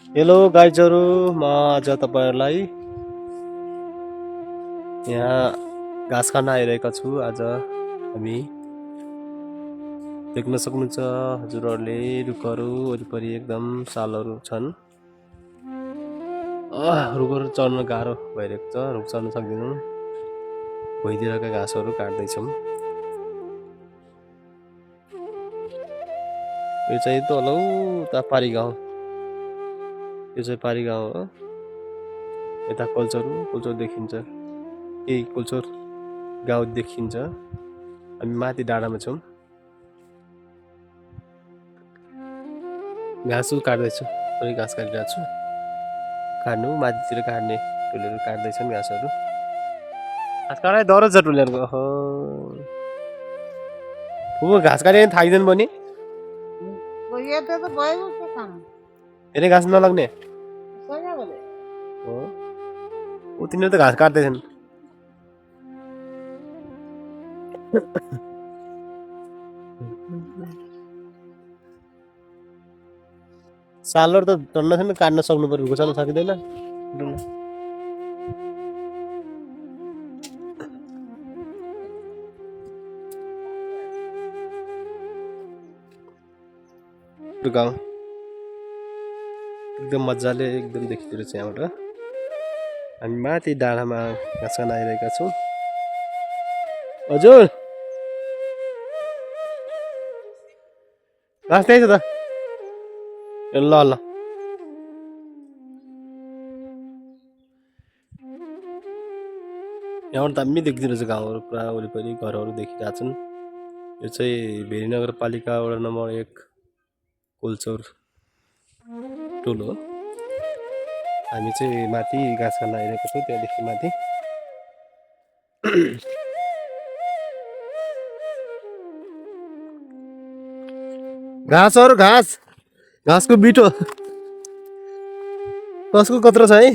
Hello गाइजहरू, म आज तपाईँहरूलाई यहाँ घाँस खान आइरहेका छु। आज हामी देख्न सक्नुहुन्छ हजुरहरूले रुखहरू वरिपरि एकदम सालहरू छन्। रुखहरू चढ्न गाह्रो भइरहेको छ, रुख चढ्न सक्दैनौँ। भुइँतिरका घाँसहरू काट्दैछौँ। यो चाहिँ तलौ उता पारी गाउँ, यो चाहिँ पारी गाउँ हो। यता कोल्चर देखिन्छ, केही कोल्चर गाउँ देखिन्छ। हामी माथि डाँडामा छौँ। घाँस काट्दैछु, पनि घाँस काटिरहेको छु। काट्नु माथितिर काट्ने टुलहरू काट्दैछन् घाँसहरू। घाँस काटाइ डह्रो छ टुलहरूको। घाँस काट्यो भने थाकिँदैन पनि। धेरै घाँस नलाग्ने हो, तिनीहरू त घाँस काट्दैछन्। सालहरू त चढ्न छैन, काट्न सक्नु पर्यो, घुचाउन सकिँदैन। गाउँ एकदम मजाले एकदम देखिँदो रहेछ यहाँबाट। हामी माथि डाँडामा घाँस खान आइरहेका छौँ। हजुर घाँस त्यही छ त। ल ल यहाँबाट दामी देखिँदो रहेछ गाउँहरू, पुरा वरिपरि घरहरू देखिरहेका छन्। यो चाहिँ भेरी नगरपालिका वडा नम्बर 1 कोल्चर टोल हो। हामी चाहिँ माथि घाँस खान आइरहेको छौँ, त्यहाँदेखि माथि। घाँसको बिटो कसको कत्रो छ है।